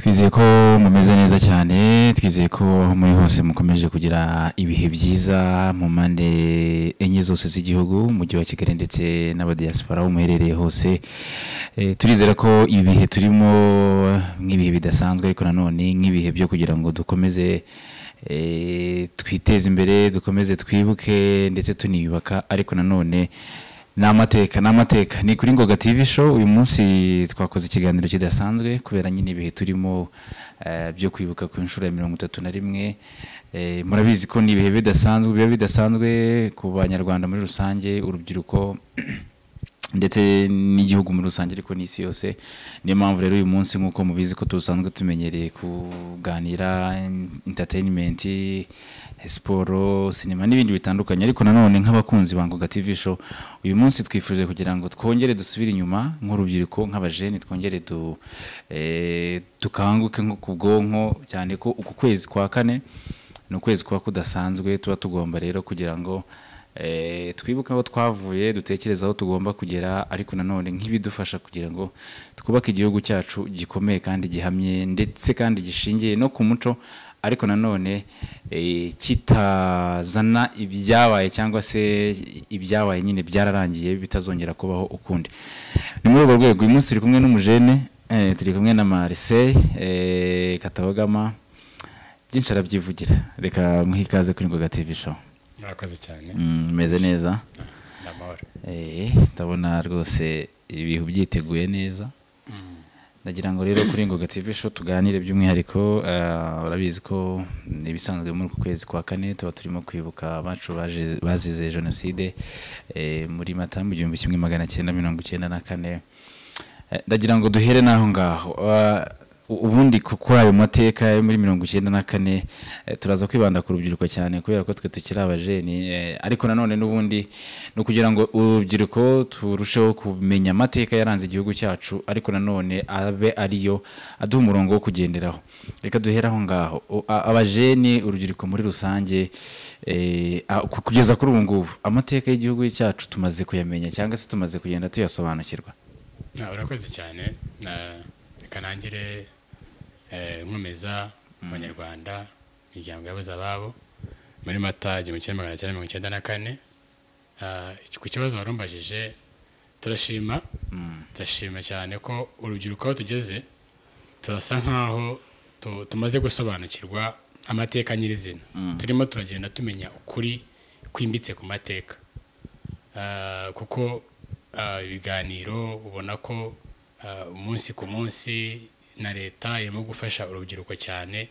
Twizeye ko mumeze neza cyane, twizeye ko aho muri hose mukomeje kugira ibihe byiza mu mpande enye zose z'igihugu, umujyi wa Kigali ndetse n'abadiaspora aho muherereye hose. Turizera ko ibi bihe turimo nk'ibihe bidasanzwe, ariko nanone nk'ibihe byo kugira ngo dukomeze twiteze imbere, dukomeze twibuke ndetse tuniyubaka, ariko nanone ni amateka, ni amateka. Ni kuri Ngoga TV Show. Uyu munsi twakoze ikiganiro kidasanzwe kubera nyine ibihe turimo byo kwibuka ku nshuro ya 31. Murabizi ko ni ibihe bidasanzwe, biba bidasanzwe ku Banyarwanda muri rusange, urubyiruko ndetse n'igihugu muri rusange, ariko n'isi yose. Niyo mpamvu rero uyu munsi, nk'uko mubizi ko dusanzwe tumenyereye kuganira entertainment, siporo, sinema n'ibindi bitandukanye, ariko nanone nk'abakunzi ba Ngoga TV Show, uyu munsi twifuje kugira ngo twongere dusubire inyuma nk'urubyiruko, nk'abajeni, twongere dukanguke nko ku bwonko, cyane ko uku kwezi kwa kane ni ukwezi kuba kudasanzwe. Tuba tugomba rero kugira ngo twibuke aho twavuye, dutekereze aho tugomba kugera, ariko nanone nk'ibidufasha kugira ngo twubake igihugu cyacu gikomeye kandi gihamye, ndetse kandi gishingiye no ku muco, ariko nanone kitazana ibyabaye, cyangwa se ibyabaye nyine byararangiye bitazongera kubaho ukundi. Ni muri urwo rwego uyu munsi turi kumwe n'umujene, turi kumwe na Marcel Katabagama. Byinshi arabyivugira, reka muhe ikaze kuri Ngoga TV Show. Murakoze cyane. Meze neza. Ni amahoro. Ndabona rwose ibihu byiteguye neza. Ndagira ngo rero kuri Ngoga TV Show tuganire by'umwihariko. Urabizi ko ibisanzwe muri uku kwezi kwa kane tuba turimo kwibuka abacu bazize jenoside muri Mata mu 1994. Ndagira ngo duhere n'aho ngaho. Ubundi kuri ayo mateka yo muri 94, turaza kwibanda ku rubyiruko cyane kubera ko twe tukiri abajeni, ariko nanone n'ubundi ni ukugira ngo urubyiruko turusheho kumenya amateka yaranze igihugu cyacu, ariko nanone abe ariyo aduha umurongo wo kugenderaho. Reka duhere aho ngaho. Abajeni, urubyiruko muri rusange, kugeza kuri ubu ngubu amateka y'igihugu cyacu tumaze kuyamenya cyangwa se tumaze kugenda tuyasobanukirwa? Urakoze cyane. Reka nangire nkomeza Abanyarwanda, imiryango yabuze ababo muri Mata 1994. Ku kibazo warumbajije, turashima, turashima cyane ko urubyiruko aho tugeze turasa nkaho tumaze gusobanukirwa amateka nyirizina. Turimo turagenda tumenya ukuri kwimbitse ku mateka, kuko ibiganiro ubona ko umunsi ku munsi na leta irimo gufasha urubyiruko cyane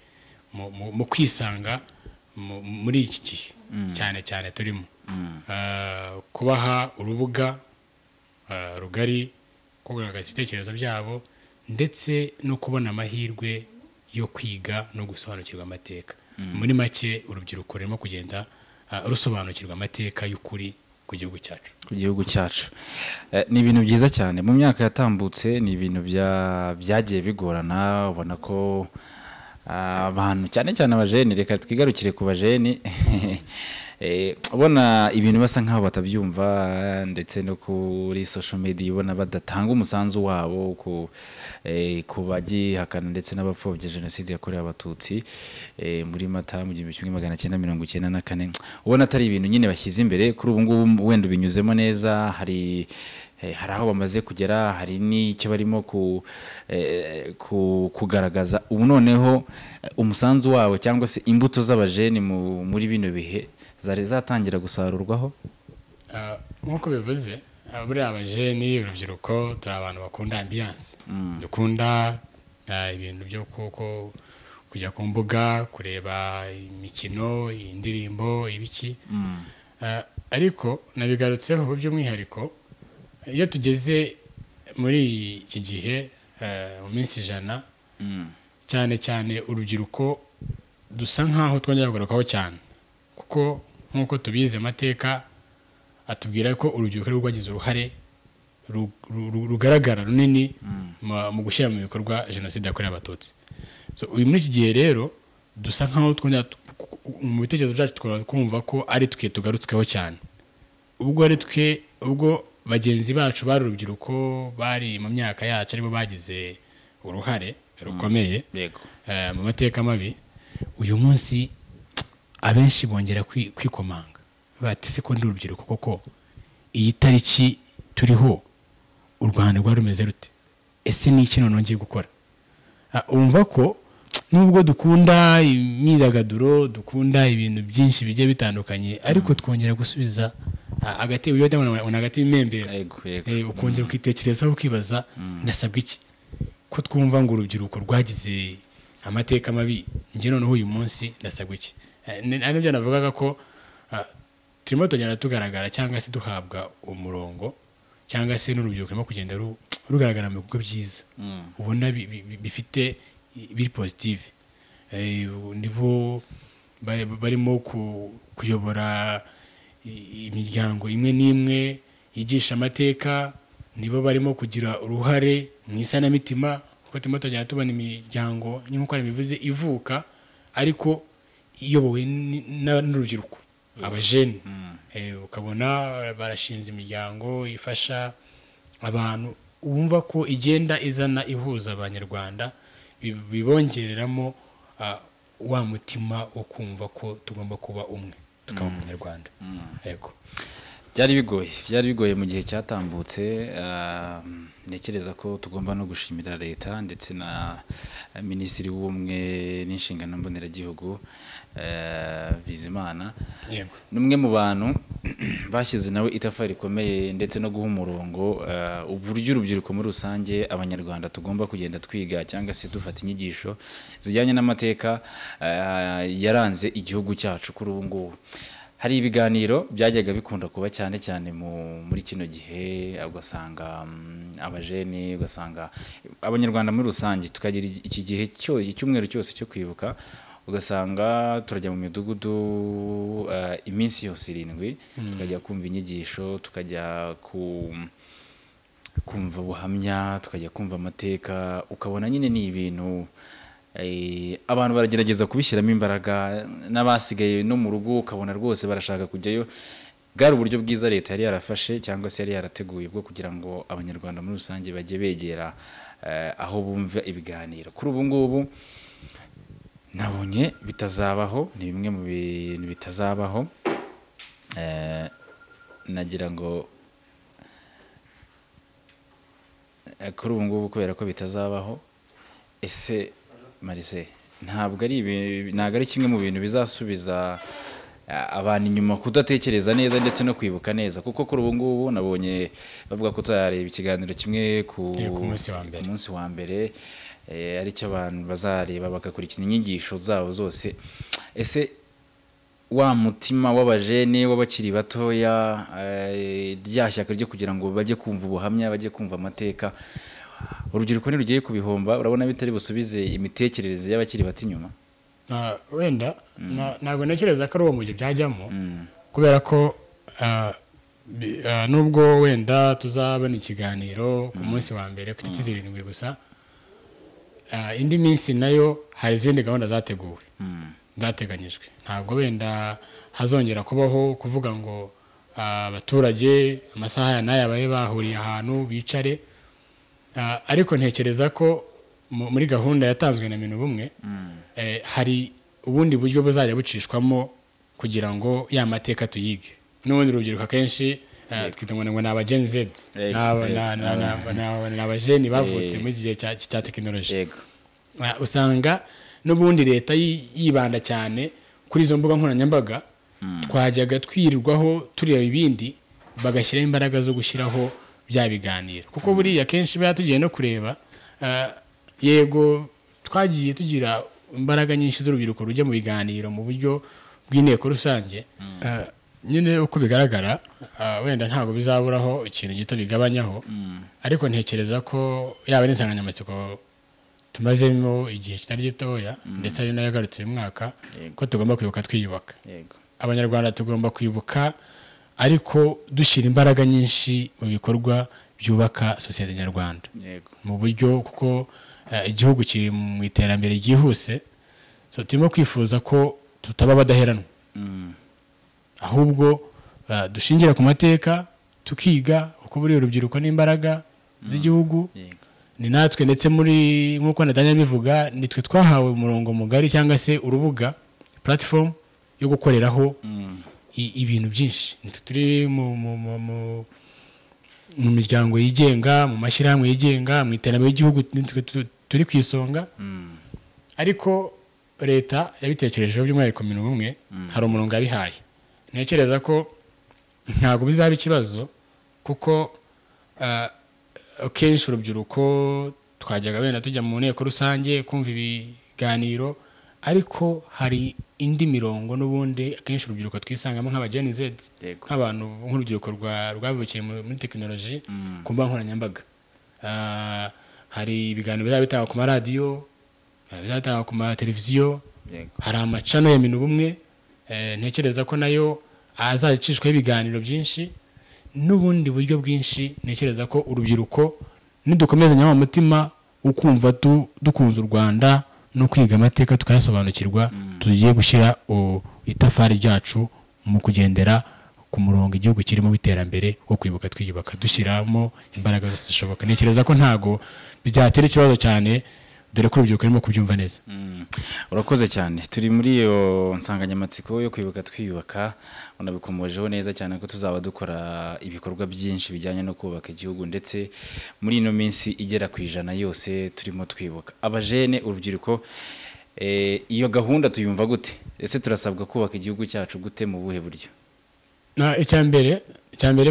mu kwisanga muri iki gihe cyane cyane turimo, kubaha urubuga rugari kugaragaza ibitekerezo byabo, ndetse no kubona amahirwe yo kwiga no gusobanukirwa amateka. Muri make urubyiruko rurimo kugenda rusobanukirwa amateka y'ukuri ku gihugu cyacu. Ku gihugu cyacu. Ni ibintu byiza cyane. Mu myaka yatambutse ni ibintu byagiye bigorana, ubona ko abantu cyane cyane abajeni, reka twigarukire ku bajeni, ubona ibintu basa nkaho batabyumva, ndetse no kuri social media ubona badatanga umusanzu wabo ku bagihakana ndetse n'abapfobya jenoside yakorewe Abatutsi muri Mata mu 1994. Ubona atari ibintu nyine bashyize imbere. Kuri ubu ngubu wenda ubinyuzemo neza, hari aho bamaze kugera, hari n'icyo barimo kugaragaza. Ubu noneho umusanzu wabo cyangwa se imbuto z'abajeni muri bino bihe zari zatangira gusarurwaho? Nk'uko bivuze, buriya abajeni, urubyiruko, turi abantu bakunda ambiance, dukunda ibintu byo kujya ku mbuga kureba imikino, indirimbo, ibiki. Ariko nabigarutseho by'umwihariko iyo tugeze muri iki gihe, mu minsi 100, cyane cyane urubyiruko dusa nkaho twongera kugarukaho cyane, kuko nk'uko tubizi amateka atubwira ko urubyiruko ari rwagize uruhare rugaragara runini mu gushyira mu bikorwa jenoside yakorewe Abatutsi. So uyu muri iki gihe rero dusa nkaho twongera mu bitekerezo byacu twumva ko ari twe tugarutsweho cyane, ubwo ari twe, ubwo bagenzi bacu bari urubyiruko bari mu myaka yacu aribo bagize uruhare. rukomeye mu mateka mabi. Uyu munsi abenshi bongera kwikomanga bati se ko ndi urubyiruko koko, iyi tariki turiho u Rwanda rwari rumeze rute? Ese ni iki none ngiye gukora? Umva ko nubwo dukunda imyidagaduro, dukunda ibintu byinshi bigiye bitandukanye, ariko twongera gusubiza agati uyo ndabona agati imembera, ukongera ukitekerezaho ukibaza ndasabwa iki ko twumva ngo urubyiruko rwagize amateka mabi, njye noneho uyu munsi ndasabwa iki? Nibyo navugaga ko turimo tugenda tugaragara cyangwa se duhabwa umurongo, cyangwa se n'urubyiruko rurimo kugenda rugaragara mu bikorwa byiza ubona bifite biri positive. Nibo barimo kuyobora imiryango imwe n'imwe yigisha amateka, nibo barimo kugira uruhare mu isanamitima, kuko turimo tugenda tubona imiryango nk'uko bivuze ivuka ariko iyobowe n'urubyiruko, abajene. Ukabona barashinze imiryango ifasha abantu, wumva ko igenda izana ihuza abanyarwanda, bibongereramo wa mutima wo kumva ko tugomba kuba umwe, tukaba umunyarwanda. Yego, byari bigoye mu gihe cyatambutse. Ntekereza ko tugomba no gushimira leta ndetse na Minisitiri w'Ubumwe n'Inshingano Mboneragihugu Bizimana. Yego, n'umwe mu bantu bashyize nawe itafari rikomeye ndetse no guha umurongo uburyo urubyiruko muri rusange abanyarwanda tugomba kugenda twiga cyangwa se dufata inyigisho zijyanye n'amateka yaranze igihugu cyacu kuri ubu ngubu. Hari ibiganiro byajyaga bikunda kuba cyane cyane muri kino gihe, ugasanga abajene, ugasanga abanyarwanda muri rusange tukagira iki gihe icyumweru cyose cyo kwibuka, ugasanga turajya mu midugudu iminsi yose 7, tukajya kumva inyigisho, tukajya kumva ubuhamya, tukajya kumva amateka, ukabona nyine ni ibintu abantu baragerageza kubishyiramo imbaraga, n'abasigaye no mu rugo ukabona rwose barashaka kujyayo. Bwari uburyo bwiza leta yari yarafashe cyangwa se yari yarateguye bwo kugira ngo abanyarwanda muri rusange bajye begera aho bumva ibiganiro. Kuri ubu ngubu nabonye bitazabaho, ni bimwe mu bintu bitazabaho. Nagira ngo kuri ubu ngubu kubera ko bitazabaho, ese Marise ntabwo ari kimwe mu bintu bizasubiza abantu inyuma kudatekereza neza ndetse no kwibuka neza, kuko kuri ubu ngubu nabonye bavuga ko tuzareba ikiganiro kimwe ku munsi wa mbere, aricyo abantu bazareba bagakurikira inyigisho zabo zose. Ese wa mutima w'abajene w'abakiri batoya, rya shyaka ryo kugira ngo bajye kumva ubuhamya, bajye kumva amateka, urubyiruko ntirugiye kubihomba, urabona bitari busubize imitekerereze y'abakiri bato inyuma? Wenda ntabwo ntekereza ko ari uwo mujyi byajyamo, kubera ko nubwo wenda tuzabona ikiganiro ku munsi wa mbere ku itariki 7 gusa, indi minsi nayo hari izindi gahunda zateguwe zateganyijwe. Ntabwo wenda hazongera kubaho kuvuga ngo abaturage amasaha ya n'aya babe bahuriye ahantu bicare, ariko ntekereza ko muri gahunda yatanzwe na Minubumwe hari ubundi buryo buzajya bucishwamo kugira ngo ya mateka tuyige. N'ubundi urubyiruko akenshi twita ngo ni aba Gen Z, ni abajeni bavutse muri iki gihe cya tekinoloji. Usanga n'ubundi leta yibanda cyane kuri izo mbuga nkoranyambaga, twajyaga twirirwaho tureba ibindi, bagashyiraho imbaraga zo gushyiraho bya biganiro, kuko buriya kenshi biba tugiye no kureba. Yego twagiye tugira imbaraga nyinshi z'urubyiruko rujya mu biganiro mu buryo bw'inteko rusange, nyine uko bigaragara wenda ntabwo bizaburaho ikintu gito bigabanyaho, ariko ntekereza ko yaba n'insanganyamatsiko tumazemo igihe kitari gitoya, ndetse ari nayo yagarutse uyu mwaka, ko tugomba kwibuka twiyubaka. Abanyarwanda tugomba kwibuka ariko dushyira imbaraga nyinshi mu bikorwa byubaka sosiyete nyarwanda mu buryo, kuko igihugu kiri mu iterambere ryihuse, so turimo kwifuza ko tutaba badaheranwa, ahubwo dushingira ku mateka tukiga uko buri urubyiruko n'imbaraga z'igihugu, Ni natwe ndetse muri nk'uko Natanya bivuga, nitwe twahawe umurongo mugari cyangwa se urubuga, platform yo gukoreraho ibintu byinshi. Nitwe turi mu miryango yigenga, mu mashyirahamwe yigenga, mu iterambere ry'igihugu, nitwe turi ku isonga. Ariko leta yabitekerejeho by'umwihariko Minubumwe, hari umurongo yabihaye. Ntekereza ko ntabwo bizaba ikibazo, kuko akenshi urubyiruko twajyaga wenda tujya mu nteko rusange kumva ibiganiro, ariko hari indi mirongo n'ubundi akenshi urubyiruko twisangamo nk'aba Gen Z, nk'abantu nk'urubyiruko rwavukiye muri tekinoloji, ku mbuga nkoranyambaga. Hari ibiganiro bizaba bitangwa ku maradiyo, bizatangwa ku mateleviziyo, hari amacano ya Minubumwe, ntekereza ko nayo azacishwaho ibiganiro byinshi n'ubundi buryo bwinshi. Ntekereza ko urubyiruko nidukomezanya wa mutima ukumva dukunze u Rwanda no kwiga amateka tukayasobanukirwa, tugiye gushyira itafari ryacu mu kugendera ku murongo igihugu kirimo w'iterambere wo kwibuka twiyubaka, dushyiramo imbaraga zose zishoboka. Ntekereza ko ntago byatera ikibazo cyane, dore ko urubyiruko rurimo kubyumva neza. Urakoze cyane. Turi muri iyo nsanganyamatsiko yo kwibuka twiyubaka, unabikomojeho neza cyane ko tuzaba dukora ibikorwa byinshi bijyanye no kubaka igihugu, ndetse muri ino minsi igera ku 100 yose turimo twibuka. Abajene, urubyiruko, iyo gahunda tuyumva gute? Ese turasabwa kubaka igihugu cyacu gute, mu buhe buryo? Icya mbere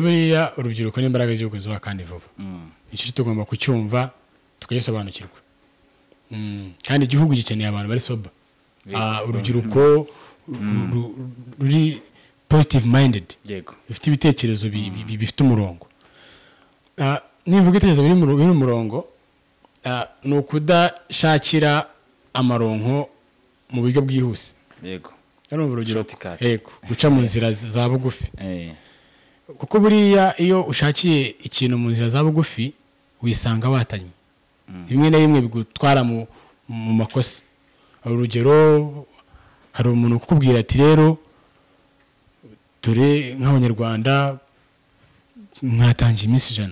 buriya urubyiruko n'imbaraga z'igihugu zuba kandi vuba. Icyo tugomba kucyumva tukagisobanukirwa. Kandi igihugu gikeneye abantu bari sober, urubyiruko ruri positive minded, rufite ibitekerezo bifite umurongo. Nivuga ibitekerezo biri mu murongo, ni ukudashakira amaronko mu buryo bwihuse. Yego. Yego, guca mu nzira za bugufi. Kuko buriya iyo ushakiye ikintu mu nzira za bugufi wisanga watanye. Bimwe na bimwe bigutwara mu makosa. Urugero, hari umuntu ukubwira ati rero dore nk'abanyarwanda mwatangiye iminsi 100,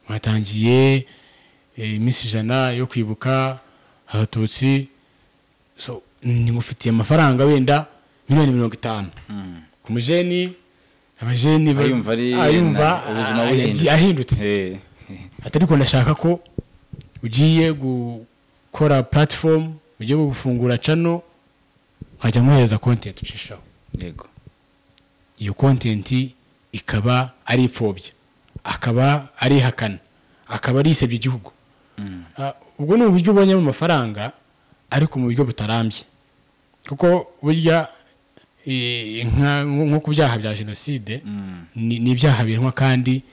mwatangiye iminsi 100 yo kwibuka abatutsi, so nimufitiye amafaranga wenda miliyoni 50 ku mujeni, abajeni ayumva ubuzima ahindutse. Atari ko ndashaka ko ugiye gukora platform, ugiye gufungura channel, nkajya nkohereza content ucishaho. Yego. Iyo content ikaba ari ipfobya, akaba ari ihakana, akaba ari isebya igihugu. Ubwo ni uburyo ubonye mu mafaranga, ariko mu buryo butarambye. Kuko burya nko ku byaha bya jenoside ni ibyaha bihanwa kandi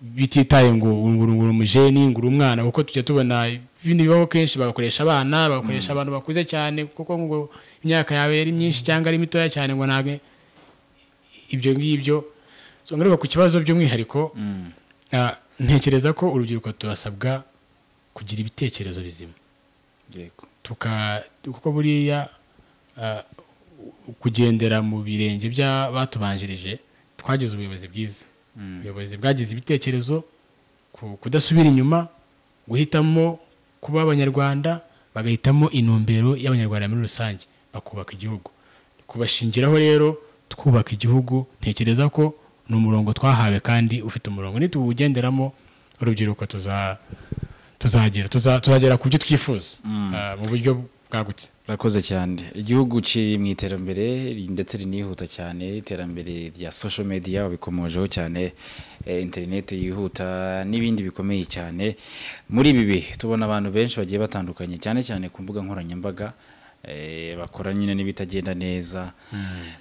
bititaye ngo ngurungura umujeni, ngura umwana, kuko tujya tubona ibindi bibaho kenshi, bagakoresha abana, bagakoresha abantu bakuze cyane, kuko ngo imyaka yawe yari myinshi cyangwa ari mitoya cyane, ngo ntabwo ibyo ngibyo. So ngaruka ku kibazo by'umwihariko, ntekereza ko urubyiruko turasabwa kugira ibitekerezo bizima. Yego. Kuko buriya kugendera mu birenge by'abatubanjirije, twagize ubuyobozi bwiza. Ubuyobozi bwagize ibitekerezo, kudasubira inyuma, guhitamo kuba abanyarwanda, bagahitamo intumbero y'abanyarwanda muri rusange, bakubaka igihugu. Kubashingiraho rero twubaka igihugu, ntekereza ko ni umurongo twahawe kandi ufite umurongo. Nituwugenderamo urubyiruko tuzagera ku byo twifuza mu buryo bwagutse. Urakoze cyane. Igihugu kiri mu iterambere ndetse rinihuta cyane, iterambere rya social media wabikomojeho cyane, internet yihuta n'ibindi bikomeye cyane. Muri ibi bihe tubona abantu benshi bagiye batandukanye, cyane cyane ku mbuga nkoranyambaga, bakora nyine n'ibitagenda neza.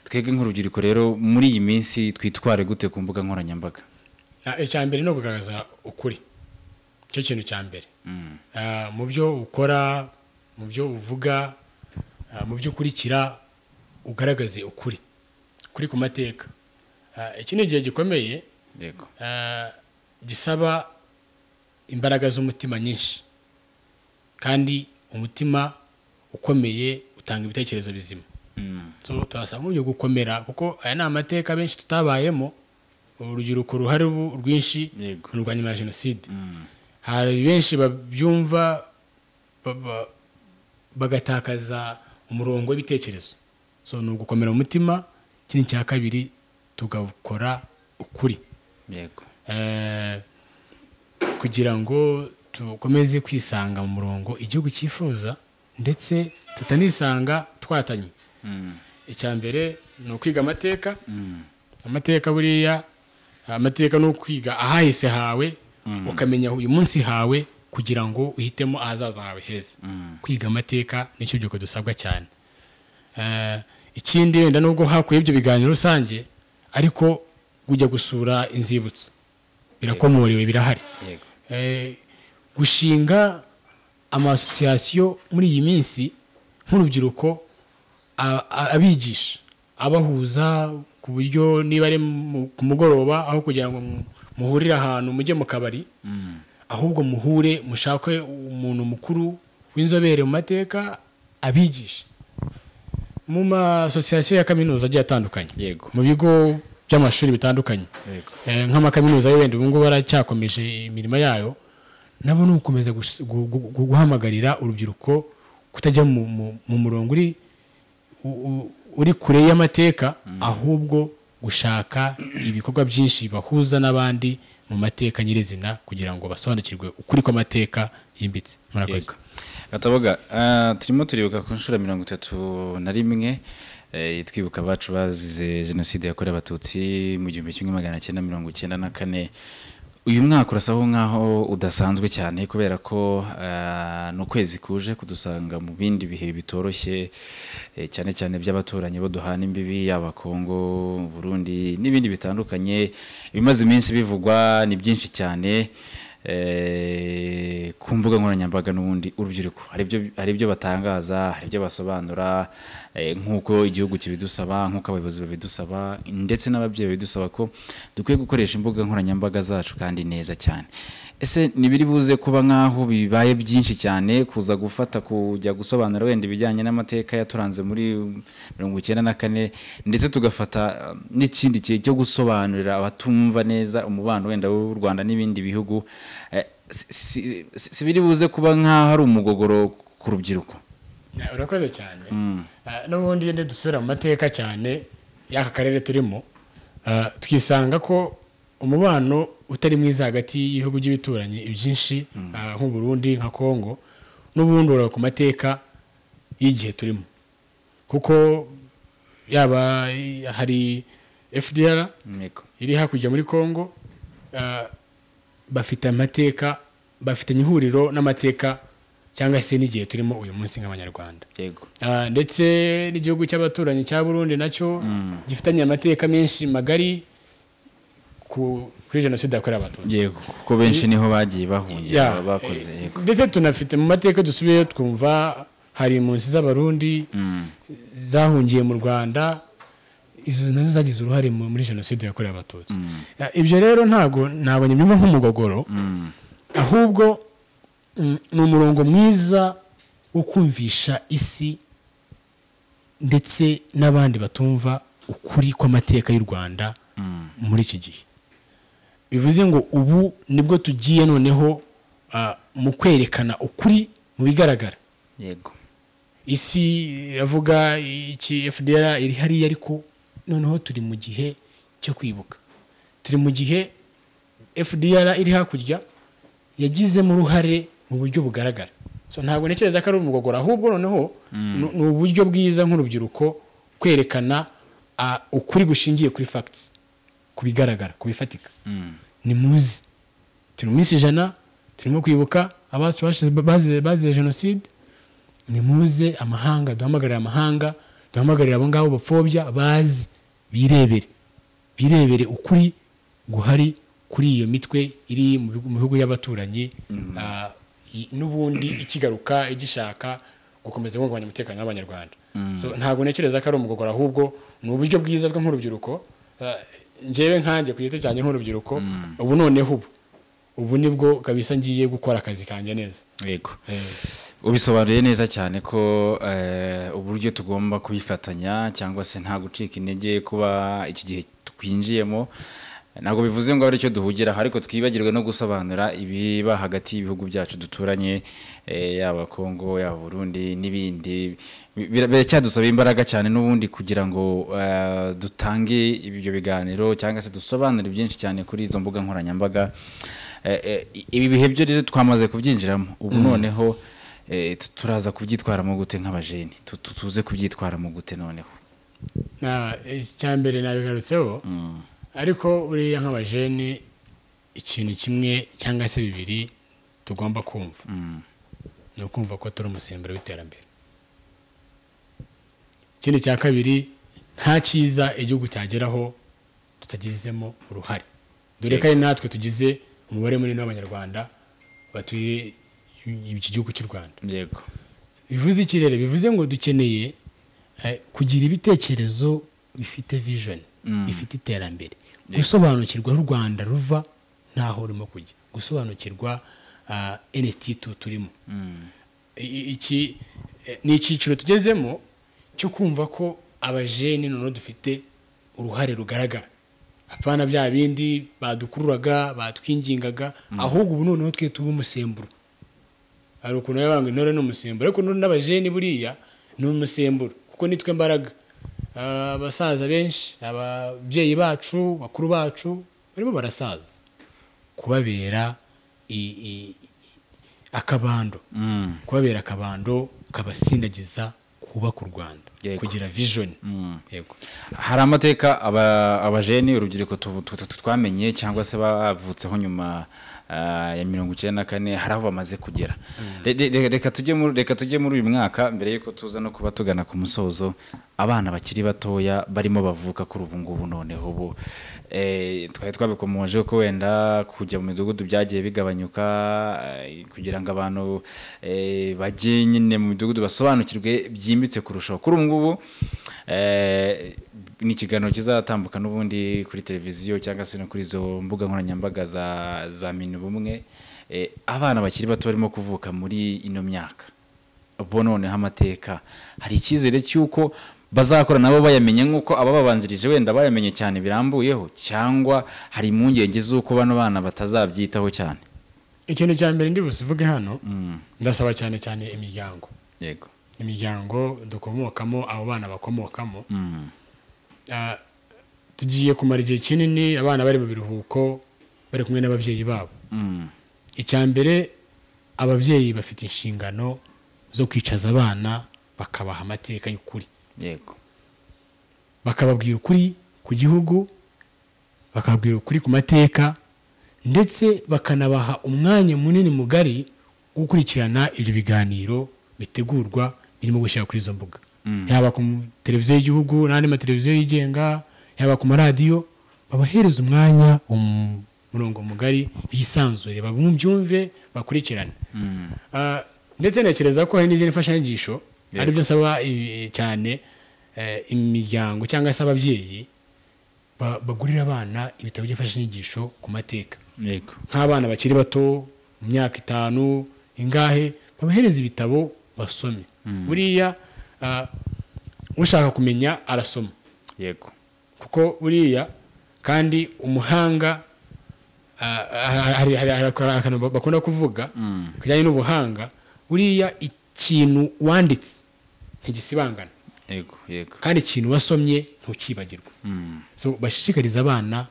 Twebwe nk'urubyiruko rero muri iyi minsi twitware gute ku mbuga nkoranyambaga? Icya mbere ni ukugaragaza ukuri, icyo kintu cya mbere. Mu byo ukora, mu byo uvuga, mu byo ukurikira, ugaragaze ukuri, kuri ku mateka. Iki ni igihe gikomeye, gisaba imbaraga z'umutima nyinshi, kandi umutima ukomeye utanga ibitekerezo bizima. So turasaba mu byo gukomera, kuko aya ni amateka benshi tutabayemo. Urubyiruko ruhari ubu rwinshi rurwanya nyuma ya jenoside. Hari benshi babyumva bagatakaza umurongo w'ibitekerezo. So ni ugukomera umutima. Ikindi cya kabiri, tugakora ukuri. Yego. Kugira ngo dukomeze kwisanga mu murongo igihugu cyifuza, ndetse tutanisanga twatanye. Icya mbere ni ukwiga amateka. Amateka buriya, amateka ni ukwiga ahahise hawe, ukamenya uyu munsi hawe kugira ngo uhitemo ahazaza hawe heza. Kwiga amateka nicyo byuko dusabwa cyane. Ikindi wenda nubwo hakuye ibyo biganiro rusange, ariko kujya gusura inzibutso birakomorewe, birahari. Yego. Gushinga amasosiyasiyo muri iyi minsi nk'urubyiruko, abigisha, abahuza ku buryo niba ari ku mugoroba, aho kugira ngo muhurire ahantu mujye mu kabari, ahubwo muhure mushake umuntu mukuru w'inzobere mu mateka abigisha mu masosiyasiyo ya kaminuza agiye atandukanye. Yego. Mu bigo by'amashuri bitandukanye. Yego. Nk'amakaminuza yo wenda ubu ngubu aracyakomeje imirimo yayo, nabo ni ugukomeza guhamagarira urubyiruko kutajya mu murongo uri kure y'amateka, ahubwo gushaka ibikorwa byinshi bahuza n'abandi mu mateka nyirizina kugira ngo basobanukirwe ukuri kw'amateka yimbitse. Murakoze. Gataboga, turimo turibuka ku nshuro 31, twibuka abacu bazize jenoside yakorewe Abatutsi mu 1994. Uyu mwaka urasaho nkaho udasanzwe cyane, kubera ko ni ukwezi kuje kudusanga mu bindi bihe bitoroshye, cyane cyane by'abaturanyi bo duhana imbibi, yaba Kongo, Burundi n'ibindi bitandukanye. Ibimaze iminsi bivugwa ni byinshi cyane ku mbuga nkoranyambaga. N'ubundi urubyiruko hari ibyo batangaza, hari ibyo basobanura, nk'uko igihugu kibidusaba, nk'uko abayobozi babidusaba, ndetse n'ababyeyi babidusaba ko dukwiye gukoresha imbuga nkoranyambaga zacu kandi neza cyane. Ese ntibiri buze kuba nk'aho bibaye byinshi cyane kuza gufata kujya gusobanura wenda ibijyanye n'amateka yaturanze muri 94, ndetse tugafata n'ikindi gihe cyo gusobanurira abatumva neza umubano wenda w'u Rwanda n'ibindi bihugu? Si biri buze kuba nk'aho ari umugogoro ku rubyiruko? Urakoze cyane. N'ubundi iyo dusubira mu mateka cyane y'aka karere turimo, twisanga ko umubano utari mwiza hagati y'ibihugu by'ibituranyi byinshi, nk'u Burundi, nka Kongo, n'ubundi uraba ku mateka y'igihe turimo, kuko yaba hari FDR iri hakurya muri Kongo, bafite amateka, bafitanye ihuriro n'amateka cyangwa se n'igihe turimo uyu munsi nk'Abanyarwanda. Yego. Ndetse n'igihugu cy'abaturanyi cya Burundi nacyo gifitanye amateka menshi magari kuri jenoside yakorewe Abatutsi. Yego, kuko benshi niho bagiye bahungira bakoze. Yego. Ndetse tunafite mu mateka dusubiyeyo twumva hari impunzi z'Abarundi zahungiye mu Rwanda, izo nazo zagize uruhare muri jenoside yakorewe Abatutsi. Ibyo rero ntabwo nyumva nk'umugogoro, ahubwo ni umurongo mwiza wo kumvisha isi ndetse n'abandi batumva ukuri kw'amateka y'u Rwanda muri iki gihe. Bivuze ngo ubu nibwo tugiye noneho mu kwerekana ukuri mu bigaragara. Yego. Isi iravuga iki, FDR iri hariya, ariko noneho turi mu gihe cyo kwibuka. Turi mu gihe FDR iri hakurya yagizemo uruhare mu buryo bugaragara. So ntabwo ntekereza ko ari umugogoro, ahubwo noneho ni uburyo bwiza nk'urubyiruko kwerekana ukuri gushingiye kuri facts, ku bigaragara, ku bifatika. Ni muzi turi mu minsi 100 turimo kwibuka abacu bazize jenoside. Ni muze amahanga, duhamagarira amahanga, duhamagarira abo ngabo bapfobya bazi, birebere ukuri guhari kuri iyo mitwe iri mu bihugu y'abaturanyi, n'ubundi ikigaruka igishaka gukomeza guhungabanya umutekano w'Abanyarwanda. So ntabwo ntekereza ko ari umugogoro, ahubwo ni uburyo bwiza bwo nk'urubyiruko. Njyewe nkanjye ku giti cyanjye nk'urubyiruko, ubu noneho ubu nibwo kabisa ngiye gukora akazi kanjye neza. Yego. Ubisobanuye neza cyane ko uburyo tugomba kubifatanya cyangwa se nta gucika intege kuba iki gihe twinjiyemo. Ntabwo bivuze ngo aricyo duhugiraho, ariko twibagirwe no gusobanura ibiba hagati y'ibihugu byacu duturanye, yaba Kongo, yaba Burundi n'ibindi. Biracyadusaba imbaraga cyane n'ubundi kugira ngo dutange ibyo biganiro cyangwa se dusobanure byinshi cyane kuri izo mbuga nkoranyambaga. Ibi bihe byo rero twamaze kubyinjiramo ubu, noneho turaza kubyitwaramo gute nk'abajeni? Tuze kubyitwaramo gute noneho? Icya mbere nabigarutseho, ariko buriya nk'abajeni ikintu kimwe cyangwa se bibiri tugomba kumva ni ukumva ko turi umusemburo w'iterambere. Ikindi cya kabiri, nta cyiza igihugu cyageraho tutagizemo uruhare, dore ko ari natwe tugize umubare munini w'Abanyarwanda batuye iki gihugu cy'u Rwanda. Bivuze iki rero? Bivuze ngo dukeneye kugira ibitekerezo bifite vision, bifite iterambere, gusobanukirwa aho u Rwanda ruva n'aho rurimo kujya, gusobanukirwa NST2 turimo. Iki ni icyiciro tugezemo cyo kumva ko abajeni noneho dufite uruhare rugaragara, apana bya bindi badukururaga, batwingingaga, ahubwo ubu noneho twe tuba umusemburo. Hari ukuntu baba ngo intore ni umusemburo, ariko n'abajeni buriya ni umusemburo, kuko nitwe mbaraga. Abasaza benshi, ababyeyi bacu, bakuru bacu barimo barasaza, kubabera akabando, kubabera akabando kabasindagiza kubaka u Rwanda, kugira vision. Yego. Hari amateka abajeni, urubyiruko twamenye cyangwa se bavutseho nyuma ya 94, hari aho bamaze kugera. Reka tujye muri uyu mwaka mbere yuko tuza no kuba tugana ku musozo. Abana bakiri batoya barimo bavuka kuri ubu ngubu noneho ubu twari twabikomoje ko wenda kujya mu midugudu byagiye bigabanyuka, kugira ngo abantu bajye nyine mu midugudu basobanukirwe byimbitse kurushaho. Kuri ubu ngubu ni ikiganiro kizatambuka n'ubundi kuri televiziyo cyangwa se no kuri izo mbuga nkoranyambaga za Minubumwe. Abana bakiri bato barimo kuvuka muri ino myaka bo noneho amateka, hari icyizere cy'uko bazakora nabo bayamenye nk'uko abababanjirije wenda bayamenye cyane birambuyeho, cyangwa hari impungenge z'uko bano bana batazabyitaho cyane? Ikintu cya mbere ndi busivuge hano, ndasaba cyane cyane imiryango. Imiryango dukomokamo, abo bana bakomokamo. Tugiye kumara igihe kinini abana bari mu biruhuko, bari kumwe n'ababyeyi babo. Icya mbere, ababyeyi bafite inshingano zo kwicaza abana bakabaha amateka y'ukuri. Bakababwira ukuri ku gihugu, bakababwira ukuri ku mateka, ndetse bakanabaha umwanya munini mugari wo gukurikirana ibyo biganiro bitegurwa birimo gushyira kuri izo mbuga, yaba ku televiziyo y'igihugu n'andi mateleviziyo yigenga, yaba ku maradiyo. Babahereza umwanya, umurongo mugari, bisanzure, babyumve, bakurikirane. Ndetse ntekereza ko hari n'izindi mfashanyigisho, aribyo nsaba cyane imiryango cyangwa se ababyeyi, bagurira abana ibitabo by'imfashanyigisho ku mateka. Nk'abana bakiri bato mu myaka 5 ingahe, babahereza ibitabo basome. Buriya ushaka kumenya arasoma. Kuko buriya kandi umuhanga, hari akantu bakunda kuvuga kujyanye n'ubuhanga, buriya ikintu wanditse ntigisibangana. Kandi ikintu wasomye ntukibagirwa. So bashishikariza abana,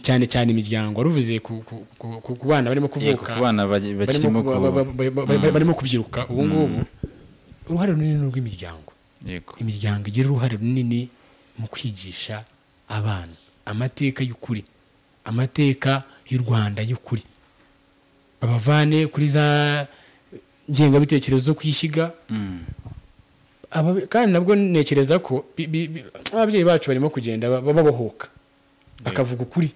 cyane cyane imiryango, waruvuze ku bana barimo kuvuka, ku bana bakirimo barimo kubyiruka ubu ngubu, uruhare runini ni urw'imiryango. Imiryango igira uruhare runini mu kwigisha abana amateka y'ukuri, amateka y'u Rwanda y'ukuri, babavane kuri za ngengabitekerezo zo kwishyiga. Kandi nabwo ntekereza ko ababyeyi bacu barimo kugenda babohoka, bakavuga ukuri,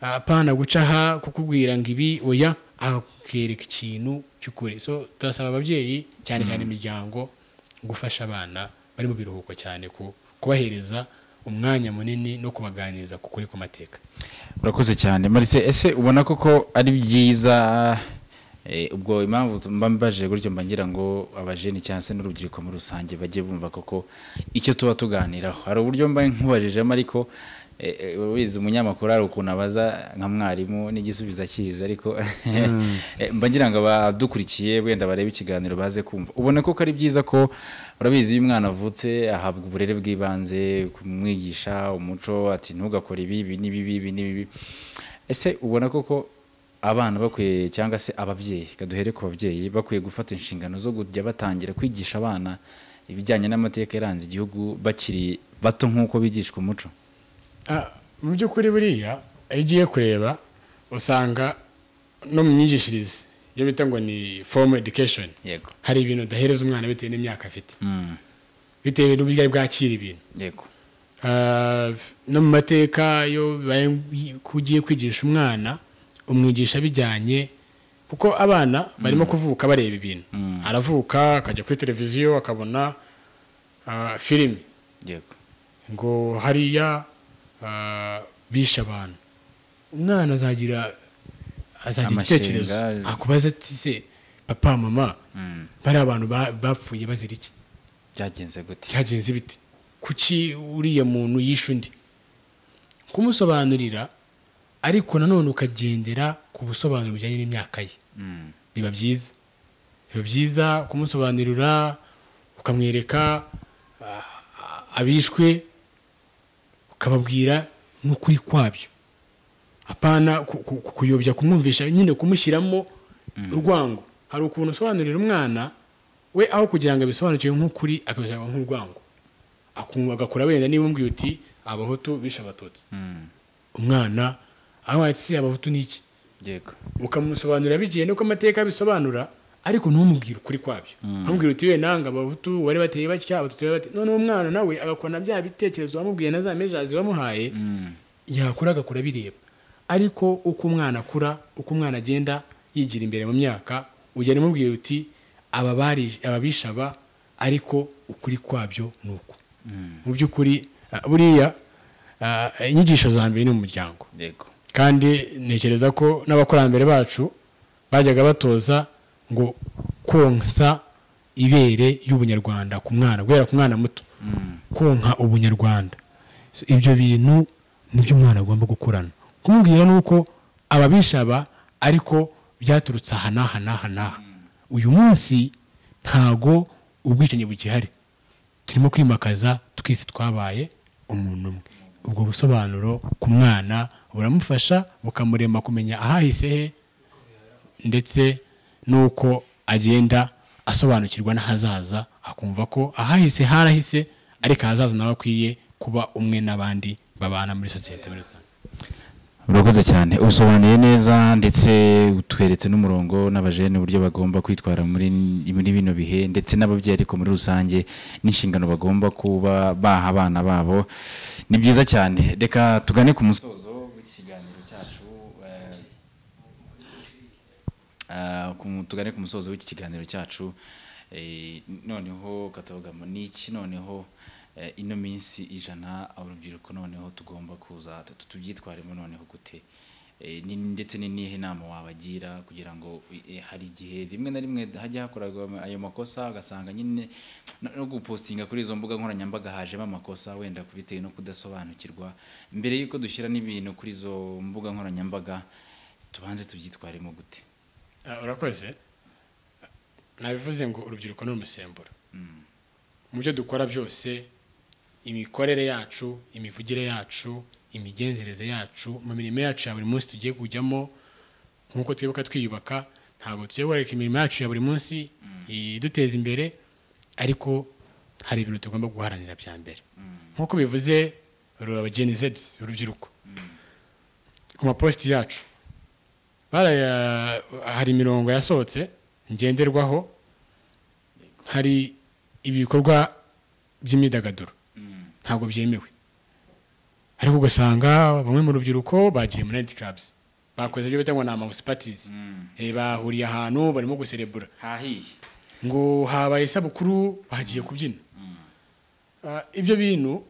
apana guca aha kukubwira ngo ibi oya, akereka ikintu cy'ukuri. So turasaba ababyeyi cyane cyane imiryango gufasha abana bari mu biruhuko cyane kubahereza umwanya munini no kubaganiriza ku kuri ku mateka. Urakoze cyane Marise. Ese ubona koko ari byiza? Ubwo impamvu mba mbaje gutyo, mba ngira ngo abajeni cyangwa se n'urubyiruko muri rusange bajye bumva koko icyo tuba tuganiraho. Hari uburyo mba nkubajijemo, ariko Wize umunyamakuru ari ukuntu abaza nka mwarimu n'igisubizo akiza, ariko mba ngira ngo abadukurikiye wenda barebe ikiganiro baze kumva. Ubona ko ari byiza ko urabizi iyo umwana avutse ahabwa uburere bw'ibanze, kumwigisha umuco, ati ntugakore ibi, ibi ni bibi, ibi ni bibi. Ese ubona koko abana bakwiye, cyangwa se ababyeyi, kaduhere ku babyeyi, bakwiye gufata inshingano zo kujya batangira kwigisha abana ibijyanye n'amateka yaranze igihugu bakiri bato nk'uko bigishwa umuco? Mu by'ukuri buriya iyo ugiye kureba usanga no mu myigishirize iyo bita ngo ni formal education, hari ibintu udahereza umwana bitewe n'imyaka afite, bitewe n'uburyo ari bwakira ibintu. No mu mateka iyo bibaye ko ugiye kwigisha umwana, umwigisha bijyanye, kuko abana barimo kuvuka bareba ibintu. Aravuka akajya kuri televiziyo akabona filimi ngo hariya bishe abantu. Umwana azagira igitekerezo, akubaza ati se papa mama bari abantu bapfuye bazira iki, byagenze gute, byagenze bite, kuki uriya muntu yishe undi? Kumusobanurira, ariko nanone ukagendera ku busobanuro bujyanye n'imyaka ye. Biba byiza, biba byiza kumusobanurira, ukamwereka abishwe, ukababwira n'ukuri kwabyo, apana kuyobya, kumwumvisha nyine, kumushyiramo urwango. Hari ukuntu usobanurira umwana we aho kugira ngo abisobanukirwe nk'ukuri akabisobanura nk'urwango, akumva agakora. Wenda niba umbwiye uti abahutu bishe abatutsi, umwana aho ati si abahutu ni iki, ukamusobanurira bigiye nuko amateka abisobanura, ariko ntumubwire ukuri kwabyo. Ntumubwire uti we nanga abahutu bari bateye batya, abatutsi bari bateye. None umwana nawe agakora bya bitekerezo wamubwiye na za mejazi wamuhaye, yakura agakora bireba. Ariko uko umwana akura, uko umwana agenda yigira imbere mu myaka, ugenda umubwira uti aba bari ababishaba, ariko ukuri kwabyo nuko. Mu by'ukuri buriya inyigisho za mbere ni umuryango. Kandi ntekereza ko n'abakurambere bacu bajyaga batoza ngo konsa ibere y'ubunyarwanda ku mwana, guhera ku mwana muto, konka ubunyarwanda. So, ibyo bintu nibyo umwana agomba gukurana. Kumubwira nuko ababishaba ariko byaturutse aha n'aha n'aha n'aha. Uyu munsi ntago ubwicanyi bugihari, turimo kwimakaza twese twabaye umuntu umwe. Ubwo busobanuro ku mwana buramufasha, bukamurema kumenya ahahise he, ndetse nuko agenda asobanukirwa n'ahazaza, akumva ko ahahise harahise, ariko ahazaza nawe akwiye kuba umwe n'abandi babana muri sosiyete muri rusange. Urakoze cyane, usobanuye neza ndetse utweretse n'umurongo n'abajene uburyo bagomba kwitwara muri bino bihe, ndetse n'ababyeyi ariko muri rusange n'inshingano bagomba kuba baha abana babo. Ni byiza cyane, reka tugane ku musozo w'ikiganiro cyacu. Tugane ku musozo w'iki kiganiro cyacu. Noneho katavugamo niki noneho ino minsi 100 urubyiruko noneho tugomba kuza tubyitwaremo noneho gute, ndetse ni nihe nama wabagira kugira ngo hari igihe rimwe na rimwe hajya hakorwa ayo makosa, ugasanga nyine no gupostinga kuri izo mbuga nkoranyambaga hajemo amakosa wenda kubitewe no kudasobanukirwa. Mbere yuko dushyira n'ibintu kuri izo mbuga nkoranyambaga tubanze tubyitwaremo gute? Urakoze. Nabivuze ngo urubyiruko ni umusemburo. Mu byo dukora byose, imikorere yacu, imivugire yacu, imigenzereze yacu, mu mirimo yacu ya buri munsi tugiye kujyamo, nkuko twibuka twiyubaka, ntabwo tugiye guhagarika imirimo yacu ya buri munsi iduteza imbere, ariko hari ibintu tugomba guharanira bya mbere. Nkuko bivuze Gen Z, urubyiruko, ku mapositi yacu hari imirongo yasohotse ngenderwaho, hari ibikorwa by'imyidagaduro ntabwo byemewe, ariko ugasanga bamwe mu rubyiruko bagiye muri night clubs, bakoze ibyo bita ngo ni ama parties, bahuriye ahantu barimo guserebura, ngo habaye isabukuru bagiye kubyina. Ibyo bintu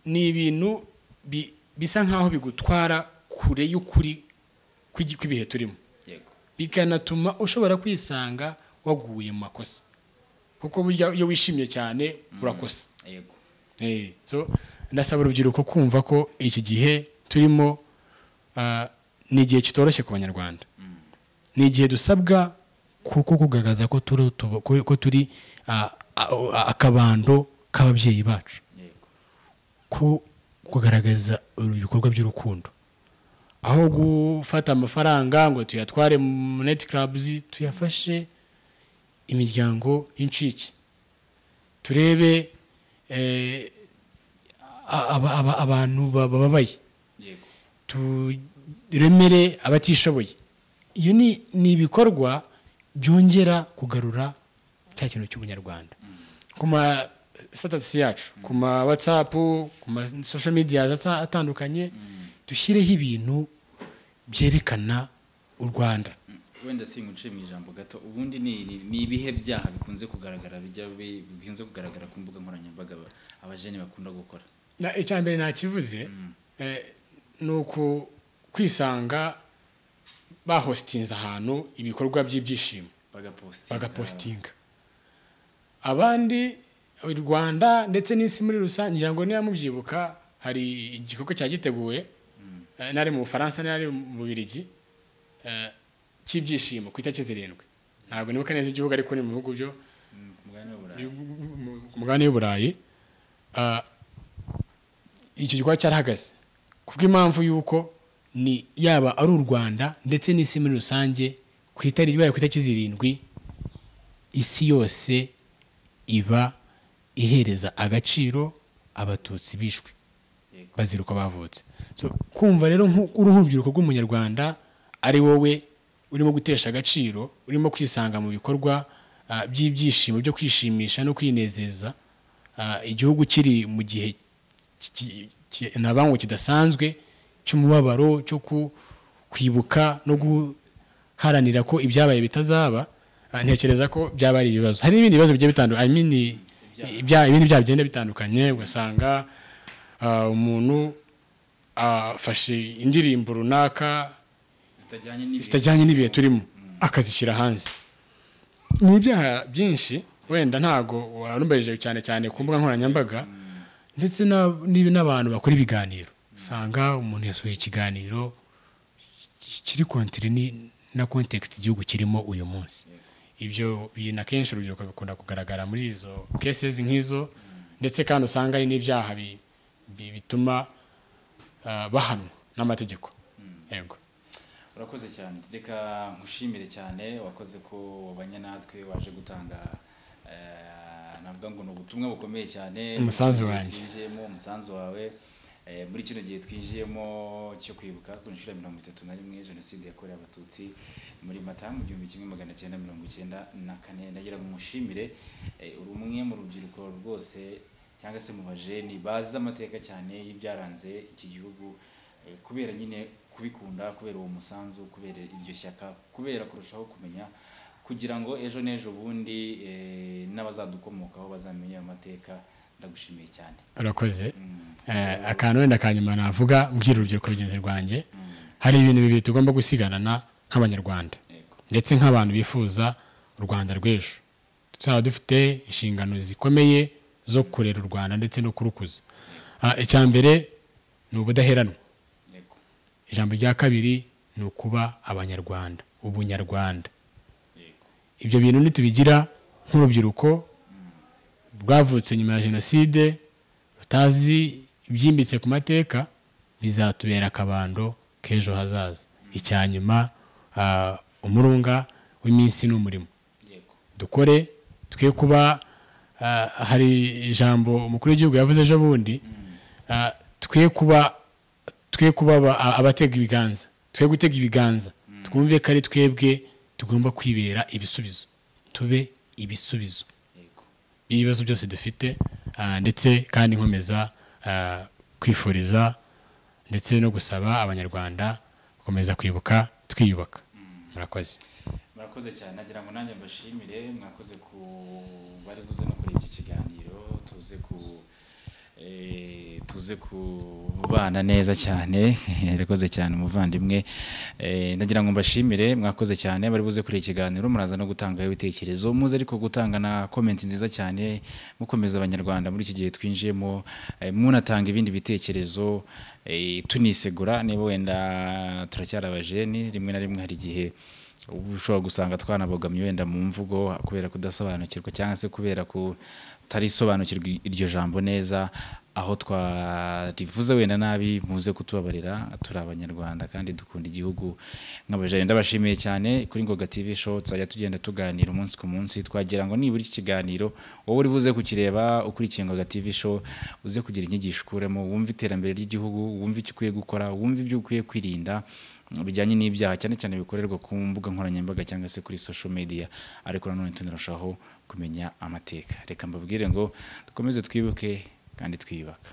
ni ibintu bisa nkaho bigutwara kure y'ukuri kw'ibihe turimo, bikanatuma ushobora kwisanga waguye mu makosa, kuko burya iyo wishimye cyane urakosa. So Ndasaba urubyiruko kumva ko iki gihe turimo ni igihe kitoroshye ku Banyarwanda. Ni igihe dusabwa kuko kugaragaza ko turi akabando k'ababyeyi bacu, ko kugaragaza ibikorwa by'urukundo, aho gufata amafaranga ngo tuyatware mu night clubs, tuyafashe imiryango y'incike, turebe abantu bababaye, turemere abatishoboye. Iyo ni ibikorwa byongera kugarura cya kintu cy'ubunyarwanda. Ku ma status yacu, ku ma WhatsApp, ku ma social media atandukanye, dushyireho ibintu byerekana u Rwanda. Wenda singuciye mu ijambo gato, ubundi ni ibihe byaha bikunze kugaragara bikunze kugaragara ku mbuga nkoranyambaga abajene bakunda gukora? Icya mbere nakivuze, ni uku kwisanga bahostinze ahantu ibikorwa by'ibyishimo, bagapostinga. Abandi u Rwanda ndetse n'isi muri rusange, ngira ngo niba mubyibuka hari igikorwa cyagiteguwe nari mu Bufaransa, nari mu Bubiligi, cy'ibyishimo ku itariki 7. Ntabwo nibuka neza igihugu, ariko ni mu bihugu byo ku mugabane w'Uburayi. Icyo gikorwa cyarahagaze kubw'impamvu yuko ni yaba ari u Rwanda ndetse n'isi muri rusange, ku itariki 7 isi yose iba ihereza agaciro abatutsi bishwe bazira uko bavutse. So kumva rero nk'urubyiruko rw'umunyarwanda ari wowe urimo gutesha agaciro, urimo kwisanga mu bikorwa by'ibyishimo byo kwishimisha no kwinezeza, igihugu kiri mu gihe nabango kidasanzwe cy'umubabaro, cyo kwibuka no guharanira ko ibyabaye bitazaba, ntekereza ko byaba ari ibibazo. Hari n'ibindi bibazo bigiye bitandukanye, I mean, ibindi byaha bigenda bitandukanye, ugasanga umuntu afashe indirimbo runaka zitajyanye n'ibihe turimo akazishyira hanze. Ni ibyaha byinshi, wenda ntago warumbaje cyane cyane ku mbuga nkoranyambaga, ndetse n'abantu bakora ibiganiro. Usanga umuntu yasohoye ikiganiro kiri kontiri na context igihugu kirimo uyu munsi. Ibyo bintu akenshi urubyiruko bikunda kugaragara muri izo cases nk'izo, ndetse kandi usanga ari n'ibyaha bituma bahanwa n'amategeko. Yego. Urakoze cyane, reka nkushimire cyane, wakoze ko wabanye natwe, waje gutanga navuga ngo ni ubutumwa bukomeye cyane, umusanzu wanjye, umusanzu wawe muri kino gihe twinjiyemo cyo kwibuka ku nshuro ya 31 jenoside yakorewe abatutsi muri Mata mu 1994. Ndagira ngo mushimire, uri umwe mu rubyiruko rwose cyangwa se mu bajeni bazi amateka cyane y'ibyaranze iki gihugu, kubera nyine kubikunda, kubera uwo musanzu, kubera iryo shyaka, kubera kurushaho kumenya, kugira ngo ejo n'ejo bundi n'abazadukomokaho bazamenye amateka. Ndagushimiye cyane. Urakoze. Akantu wenda kanyuma navuga mbwira urubyiruko rugenzi rwanjye, hari ibintu bibiri tugomba gusigarana nk'abanyarwanda ndetse nk'abantu bifuza u Rwanda rw'ejo. Tuzaba dufite inshingano zikomeye zo kurera u Rwanda ndetse no kurukuza. Icya mbere ni ubudaheranwa. Ijambo rya kabiri ni ukuba abanyarwanda, ubunyarwanda. Ibyo bintu nitubigira nk'urubyiruko rwavutse nyuma ya jenoside, rutazi ibyimbitse ku mateka, bizatubera akabando k'ejo hazaza. Icya nyuma, umurunga w'iminsi n'umurimo. Dukore, twe kuba hari ijambo umukuru w'igihugu yavuze ejo bundi, twe kuba abatega ibiganza, twe gutega ibiganza, twumve ko ari twebwe tugomba kwibera ibisubizo, tube ibisubizo ibibazo byose dufite. Ndetse kandi nkomeza kwifuriza ndetse no gusaba abanyarwanda gukomeza kwibuka twiyubaka. Murakoze. Murakoze cyane, nagira ngo nanjye mbashimire, mwakoze ku bari buze no kureba iki kiganiro, tuze ku Tuze kubana neza cyane. Irakoze cyane umuvandimwe. Ndagira ngo mbashimire, mwakoze cyane bari buze kuri iki kiganiro, muraza no gutanga ibitekerezo, muze ariko gutanga na comment nziza cyane, mukomeza Abanyarwanda muri iki gihe twinjiyemo, munatanga ibindi bitekerezo, tunisegura niba wenda turacyari abajeni. Rimwe na rimwe hari igihe uba ushobora gusanga twanabogamye wenda mu mvugo kubera kudasobanukirwa cyangwa se kubera kutarisobanukirwa iryo jambo neza, aho twarivuze wenda nabi muze kutubabarira. Turi Abanyarwanda kandi dukunda igihugu nk'abajene. Ndabashimiye cyane. Kuri Ngoga TV Show tuzajya tugenda tuganira umunsi ku munsi. Twagira ngo nibura iki kiganiro wowe uri buze kukireba ukurikiye Ngoga TV Show, uze kugira inyigisho ukuremo, wumve iterambere ry'igihugu, wumve icyo ukwiye gukora, wumve ibyo ukwiye kwirinda bijyanye n'ibyaha, cyane cyane bikorerwa ku mbuga nkoranyambaga cyangwa se kuri social media. Ariko nanone tunarushaho kumenya amateka. Reka mbabwire ngo dukomeze twibuke kandi twiyubaka.